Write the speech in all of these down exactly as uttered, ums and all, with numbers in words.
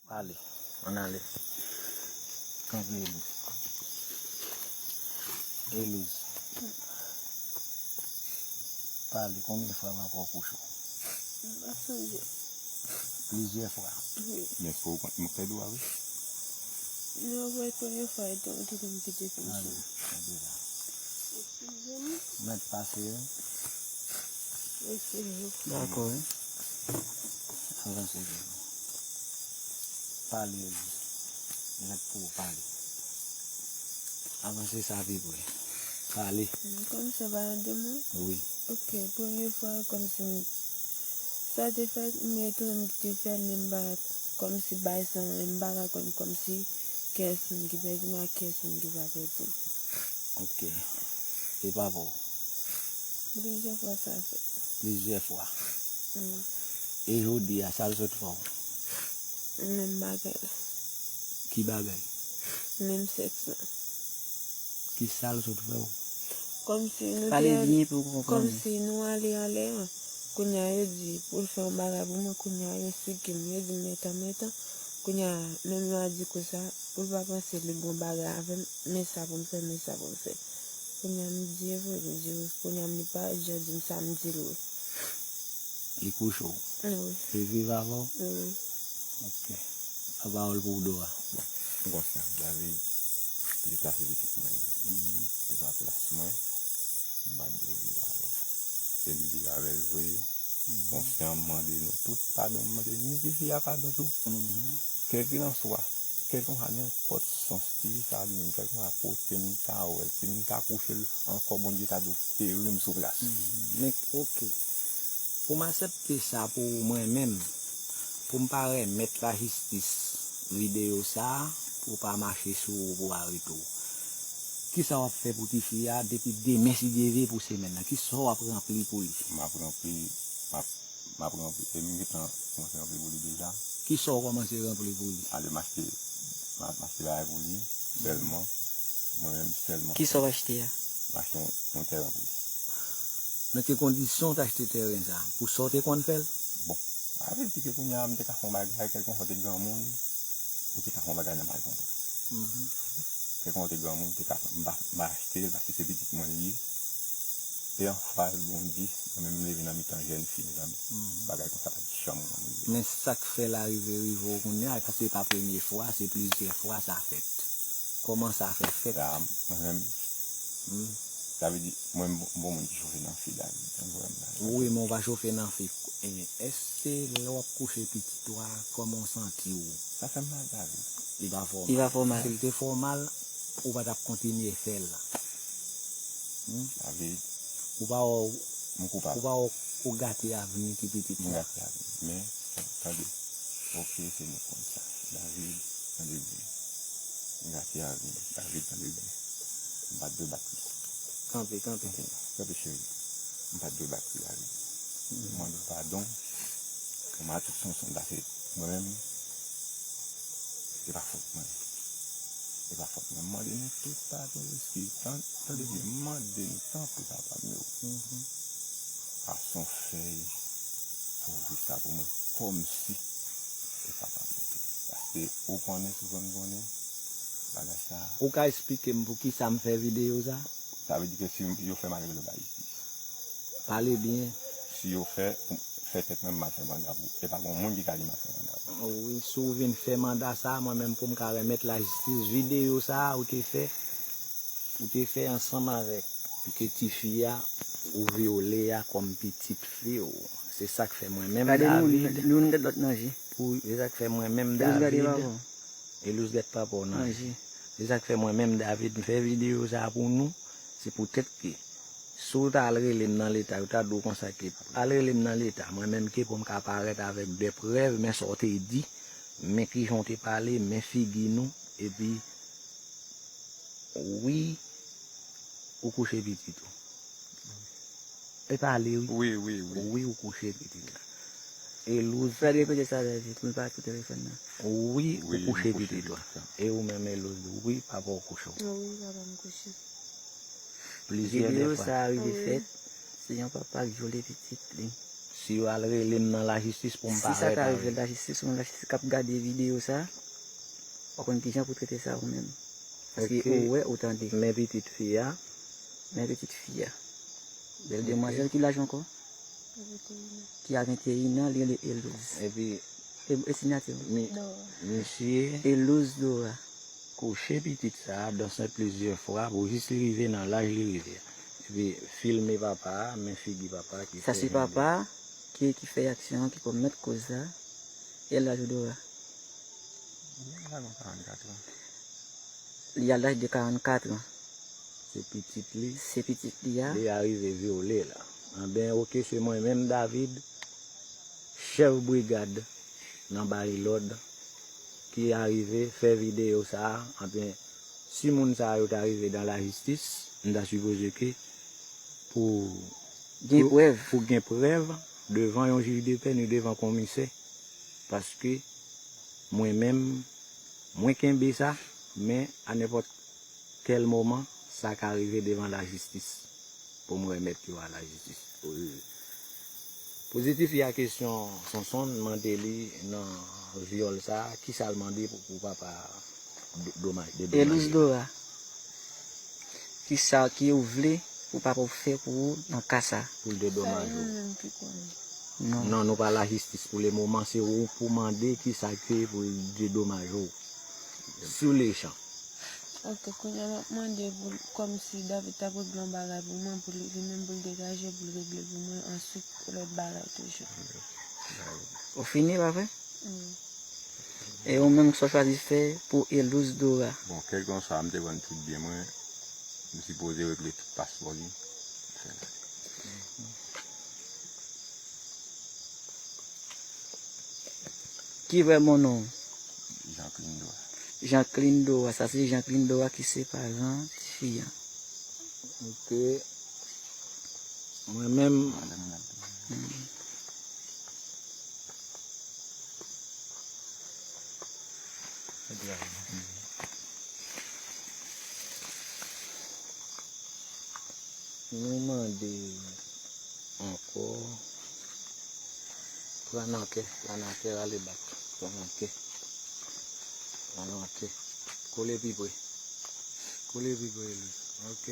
Pale, ann ale. Kanpe, Elouz. Elouz. Pale, konbyen fwa papa w kouche w? M pa sonje. Plizyè fwa. Wi. Men èske w konn mwen fè dwa wi? Non, vre, premye fwa, e tou, m kite m kite fini. Ale, kanpe la. Eskize m. Mèt pase, wi. Eskize m. Dakò, wi. Avanse, Elouz. Pale, Elouz. Mèt pou w pale. Avanse sa pi pre. Pale. Kòmsi w pa tande mwen? Wi. Ok, premye fwa, kòmsi m, sa te fèt, m retounen m kite fè l, men m pa, kòmsi bay sa, m pa ka konn, kòmsi kiyès moun ki pèdi m ak kiyès moun ki pa pèdi m. Ok. E papa w? Plizyè fwa sa fèt. Plizyè fwa. Mm. E jodi a, sa l sot fè w? Menm bagay la. Ki bagay? Menm sèks la. Ki sa l sot fè w? Kòmsi nou Pale te al-, byen pou w konprann. Kòmsi nou ale anlè an. Kounye a, yo di pou l fè yon bagay pou mwen, kounye a, yo sike m, yo di m, "Metan, metan." Kounye a, menm yo a di konsa, pou l pa panse li bon bagay avè m, men sa pou m fè, men sa pou m fè. Kounye a, m di, "E vre, m di wi." Kounye a, m li pa jan di m sa, m di l wi. Li kouche w? Wi. Li viv avè w? Wi. Ok. Lapawòl pou Dora. Bon, m konsyan, David, li plase pitit mwen li. Mhm. E pa plas mwen, m pa t dwe viv avè l. E m viv avè l vre, mhm, konsyan, m mande nou tout padon, m mande ni tifi a padon tou. Mhm. Kèlkelanswa, kèlkelanswa nenpòt sans tifi sa li menm, kèlkelanswa kote m ta wè l, si m ta kouche l ankò, Bondye ta di w feri m sou plas. Mhm. Men, ok. Pou m aksepte sa pou mwen menm, pou m pa remèt lajistis videyo sa a, pou w pa mache sou ou, pou w arete w. Kisa w ap fè pou tifi a depi demen, si Dye vle, pou semèn nan? Kisa w ap ranpli pou li? M ap ranpli, m ap, m ap ranpli, e m gentan kòmanse ranpli pou li deja. Kisa w kòmanse ranpli pou li? Ale m achte, m ap, m achte bagay pou li, sèlman, mwen menm sèlman. Kisa w achte a? M achte yon, yon tèren pou li. Nan ki kondisyon w t achte tèren sa a? Pou sa w te konn fè l? Bon, sa vle di ke kounye a m te ka fè yon bagay, kèlkonswa w te granmoun, ou te ka fè yon bagay nan mal konprann. Mhm. Kèlkonswa w te granmoun, te ka fè, m pa, m pa achte l paske se pitit mwen li ye. E anfwa l, Bondye, mwen menm m leve nan mitan jèn fi, mezanmi. Mhm. Bagay konsa pa t janm konn rive. Men sa k fè l arive, rive w kounye a, paske se pa premye fwa, se plizyè fwa sa fèt. Kòman sa fè fèt? La, mwen menm, hmm, sa vle di, mwen m bon, m bon moun ki chofe nan fi, David. Tankou wè m la. Wi, men w pa chofe nan fi. E, èske lè w ap kouche pitit ou a, kòman w santi w? Sa fè m mal, David. Li pa fè w mal. Li pa fè w mal. Si l te fè w mal, ou pa t ap kontinye fè l. Hmm? David. Ou pa wè w, m koupab. Ou pa wè w gate avni ti pitit la. M gate avni. Men, tande. Ok, se nou konn sa. David, tande byen. M gate avni. David, tande byen. M pa t dwe bat li. Kanpe, kanpe. Kanpe, kanpe, cheri. M pa t dwe bat li, David. M mande w padon. Kòm a tout sans, paske mwen menm, se pa fòt mwen. Se pa fòt mwen. M mande nou tout padon, eskiz. Tan-, tande byen, m mande nou, tanpri, papa m yo. Mhm. Fason fèy pou ouvri sa pou mwen, kòmsi se papa m te. Paske ou konnen, si w konn konnen, bagay sa. Ou ka eksplike m poukisa m fè videyo sa? Sa vle di ke si yo fè m ale lòt bay isit. Pale byen. Si yo fè, fè tèt mwen m al fè manda pou, e pa gen moun ki ka di m al fè manda pou. Wi, si w vin fè manda sa, mwen menm pou m ka remèt lajistis videyo sa a ou te fè, ou te fè ansanm avèk ke tifi a ou vyole a kòm pitit fi w. Se sa k fè mwen menm, David, pou, se sa k fè mwen menm, David, Elouz gade papa w nan je. Se sa k fè mwen menm, David, m fè videyo sa a pou nou. Se poutèt ke si w ta al rele m nan leta, yo ta di w konsa ke al rele m nan leta, mwen menm ke pou m ka parèt avèk de prèv, men sa w te di, men kijan w te pale, men figi nou, epi wi, ou kouche pitit ou. E pale wi. Wi, wi, wi. Wi, ou kouche pitit la. Elouz. Fè repete sa, David, mwen pa tou telefòn nan. Wi, ou kouche pitit la. E ou menm, Elouz, wi, papa w kouche w. Wi, papa m kouche. Plizyè fwa. Videyo sa a rive fèt, se yon papa k vyole pitit li. Si yo al rele m nan lajistis pou m parèt avè l. Si sa ta rive lajistis, ou menm lajistis k ap gade videyo sa, w ap konn kijan pou trete sa ou menm. Paske ou wè, ou tande. Men pitit fi a. Men pitit fi a. Bèl demwazèl ki laj ankò? Ki a venteyen an, li rele Elouz. Epi e, e sinyati w. Misye Elouz Dora. Kouche pitit sa a dans plizyè fwa pou jis li rive nan laj li rive a. Epi filme papa a, men figi papa a ki fè jan de. Sa se papa a ki, ki fè aksyon an, ki komèt koz la. E laj ou Dora? Li a laj de karannkat an. Se pitit li. Se pitit li a. Li arive vyole l. Anben, oke, se mwen menm, David, chèf brigad nan bay lòd, ki arive fè videyo sa a. Anben, si moun sa yo ta rive dan lajistis, m ta sipoze ke pou gen prèv, pou gen prèv devan yon jij de pè ni devan komisè, paske mwen menm, mwen kenbe sa, men a nenpòt kèl moman sa ka rive devan lajistis pou m remèt yo a lajistis. Pozitif, y a kesyon Sonson mande li nan vyòl sa, kisa l mande pou, pou papa do-, domaj, dedomaj. Elouz Dora, kisa ki ou vle pou papa w fè pou ou nan ka sa? Pou l dedomaj ou. Sa e nou menm ki konnen. Non. Non, nou pa lajistis pou le moman, se ou pou mande kisa ke pou l dedomaj ou. Sou le chan. Ok, kounye a m ap mande pou l, kòmsi David t ap regle yon bagay pou mwen, pou li, li menm pou l degaje, pou l regle l pou mwen, answit, lòt bagay toujou. Ou fini, pa vre? Wi. E ou menm, sa w chwazi fè pou Elouz Dora? Bon, kèlkanswa, m te konn tout byen mwen, m sipoze regle tout paspò li. Fè l ale. Ki vrè bon non w? Jean Clindo a. Jean Clindo a, sa se Jean Clindo a ki se paran tifi an. Ok. Mwen menm. Madanm nan. Hmm. Nou mande ankò. Pran nan kè, pran nan kè, rale bak. Pran nan kè. Pran nan kè. Kole pi pre. Kole pi pre, Elouz. Ok.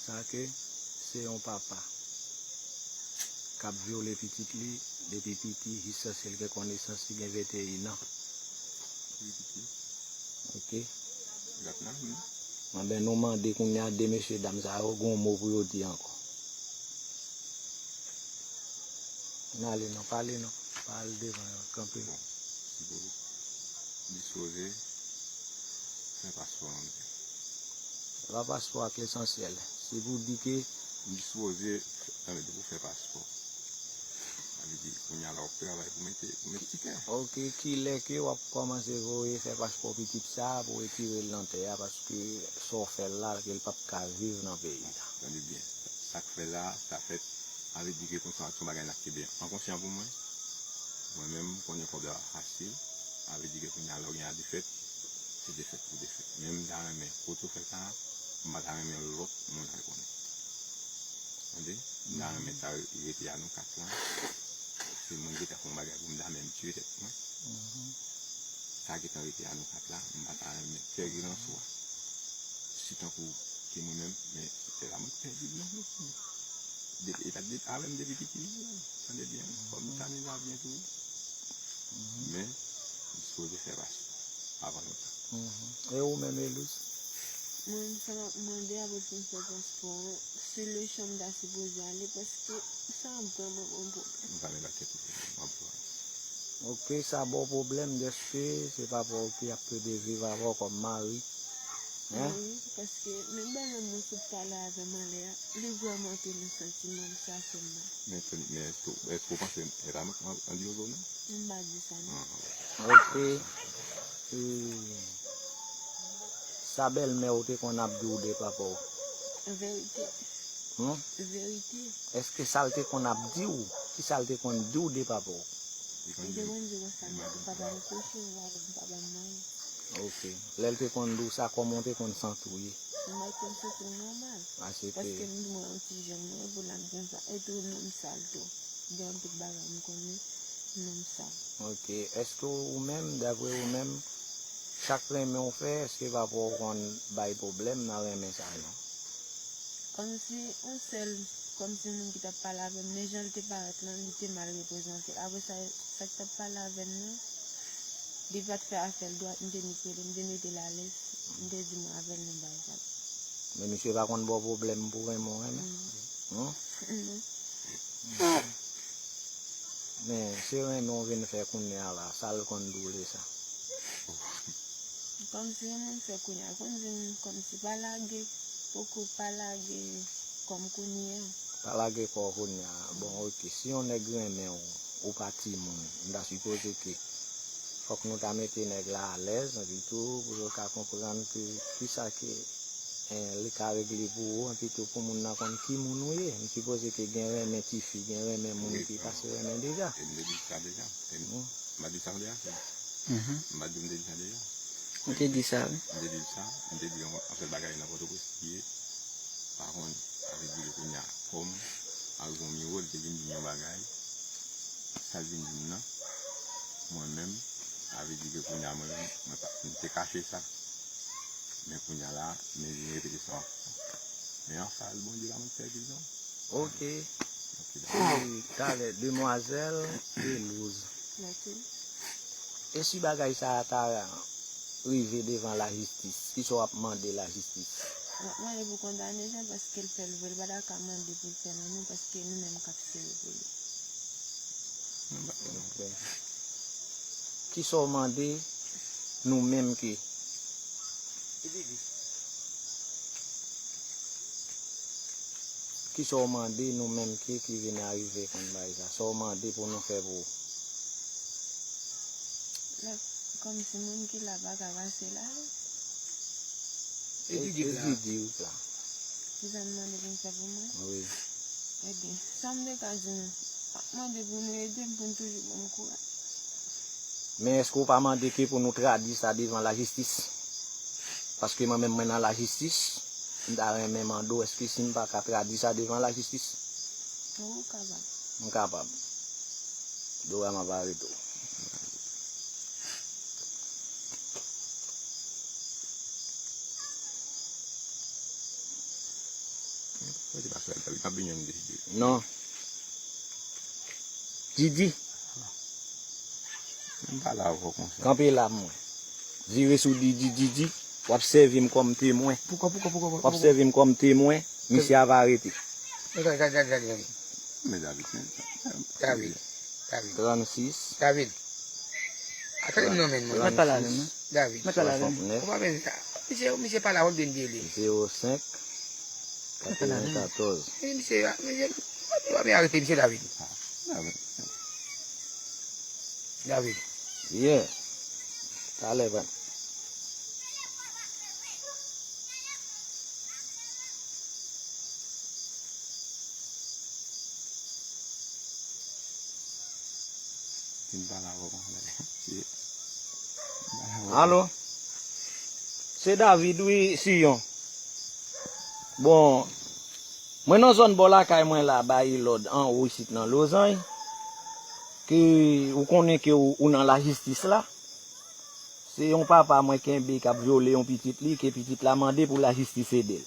Sa ke se yon papa k ap vyole pitit li depi piti, jis sa se l gen konesans, li gen venteyen an. Wi, piti. Ok. Anben, nou mande kounye a de mesye dam sa yo, gen yon mo pou yo di ankò. N ale non, pale non. Pa al devan yo, kanpe. Bon, si pou dispoze fè paspò an. Se pa paspò a k esansyèl. Se pou di ke m dispoze, tande, pou fè paspò. Sa vle di, kounye a la, w ap travay pou mete, pou mete tikè. Ok, kilè ke w ap kòmanse voye fè paspò pitit sa a pou retire l nan tè a, paske sa w fè l la, ke l p ap ka viv nan peyi a? Tande byen, sa k fè la, sa fèt, sa vle di ke konsa, se yon bagay n ap kenbe an konsyan pou mwen. Mwen menm, m konnen kòb la pa fasil, sa vle di ke kounye a, lè w gen a defèt, se defèt pou defèt. Men m ta renmen, kote w fè sa a, m pa ta renmen lòt moun al konnen. Tande? M ta renmen sa rete a nou kat lan. Se mwen ki ta fè yon bagay pou m ta menm tiye tèt mwen. Sa gentan rete a nou kat la, m pa ta renmen kèlkelanswa. Si tankou se mwen menm, men se la mwen pèdi l nan men. Depi, e pa t depi avè m depi piti, non. Tande byen, fò m tande sa byen tou. Men, m sipoze fè paspò avan lontan. E ou menm, Elouz? Mwen, sa m ap mande apre pou m fè paspò an, se le chan m ta sipoze ale, paske sa ap vrèman ban m pwoblèm. M pa menm ba tèt ou pwoblèm, m ap ba w. Ok, sa ba w pwoblèm dèske se papa w ki ap plede viv avè w kòm mari. Hein? Wi, paske menm bagay moun sot pale avè m anlè a, li vrèman te nan santiman m sa sèlman. Men, men èske, èske w panse e pa mwen k an, an di yo zo non? M pa di sa non. Ok. E sa bèlmè w te konn ap di w de papa w? Verite. Hmm? Verite. Èske sa l te konn ap di w? Kisa l te konn di w de papa w? Li te konn di w konsa, papa m kouche, m pa konn papa m manje. Ok. Lè l te konn di w sa, kòman w te konn santi w ye? M bay kòm se tou nòmal. Paske m di mwen yon ti jèn mwen, epi l ap gen sa. E tou nonm sal tou. Gen anpil bagay m konnen, nonm sal. Ok. Èske ou menm, daprè ou menm, sa k renmen w fè, èske papa w konn bay pwoblèm nan renmen sa a non? Kòmsi yon sèl, kòmsi moun ki t ap pale avè m, men jan l te parèt lan, li te mal reprezante l. Apre sa, sa k t ap pale avè m nan, li pa t fè afè l dwat, m te met rele, m te mete l alèz, m te di mwen avè l nan bagay sa. Men misye pa konn ba w pwoblèm pou renmen w renmen? Non. Non? Non. Men se renmen w vin fè kounye a la, sa l konn di w de sa? Kòmsi renmen m fè kounye a, konn di m kòmsi pa lage, poko pa lage kòm kounye a. Pa lage kò w kounye a. Bon, ok, si yon nèg renmen w, ou pa timoun, m ta sipoze ke fòk nou ta mete nèg la alèz, epi tou, pou yo ka konprann ke kisa ke eh, li ka regle pou ou, epi tou pou moun nan konn ki moun ou ye. M sipoze ke gen renmen tifi, gen renmen moun ki pase renmen deja. E m te di sa deja. E m, m pa di sa deja, se. M pa di m te di sa deja. Ou te di sa, wi. M te di sa, m te di yon, anpil bagay nan Pòtoprens li ye. Pa konn, sa vle di ke kounye a, kòm, al gon miwo, li te vin di m yon bagay, sa l vin di m nan, mwen menm, sa vle di ke kounye a, mwen menm, mwen pa, m te kache sa. Men kounye a la, men vin repete sa ankò. Men anfas Bondye la, mwen fè egzanp. Ok. Ok, dakò. E talè, demwazèl Elouz. Ok. E si bagay sa a ta rive devan lajistis, kisa w ap mande lajistis? M ap mande pou kondane Jan paske l fè l vre, l pa ta ka mande pou l fè l non, paske nou menm k ap sere pou li. Ok. Kisa w mande nou menm ke Kisa w mande nou menm ke ki vin arive konn bagay sa? Sa w mande pou nou fè pou ou? Kòmsi moun ki la pa ka pase la. E Didi k la. Didi k la. Kisa m mande pou m fè pou mwen? Wi. Ebyen, sa m te ka di nou, m ap mande pou nou ede m, pou nou toujou ban m kouraj. Men èske w pa mande ke pou nou tradui sa devan lajistis? Paske mwen menm mwen nan lajistis, m ta renmen mande w èske si m pa ka tradui sa devan lajistis? Wi, ou kapab. M kapab. Dora m ap arete w. Non. Didi. M pale avè w konsa. Kanpe la mwen. Vire sou Didi, Didi. W ap sèvi m kòm temwen. Poukò, poukò, poukò, poukò? W ap sèvi m kòm temwen. Misye ava arete. Gade, gade, gade, gade, gade. Men David, men. David, David. Trannsis. David. Atande non, men, mwen. Mèt pale avè m, non. David. Mèt pale avè m. Ou pa men sa. Misye, misye pale avè m de m de li. Zewo senk, katrevenkatòz. E misye, misye, misye, misye arete misye David. David. Yeah. Talè, frè m. Vin pale avè w konsa. Alo? Se David, wi, Siyon. Bon, mwen nan zòn bò lakay mwen la, bay lòd anwo isit nan Lozany, ke ou konnen ke ou, ou nan lajistis la. Se yon papa mwen kenbe k ap vyole yon pitit li, ke pitit la mande pou lajistis ede l.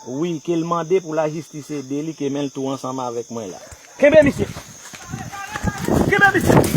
Wi, ke l mande pou lajistis ede li, ke men l tou ansanm avèk mwen la. Kenbe misye! Kenbe misye!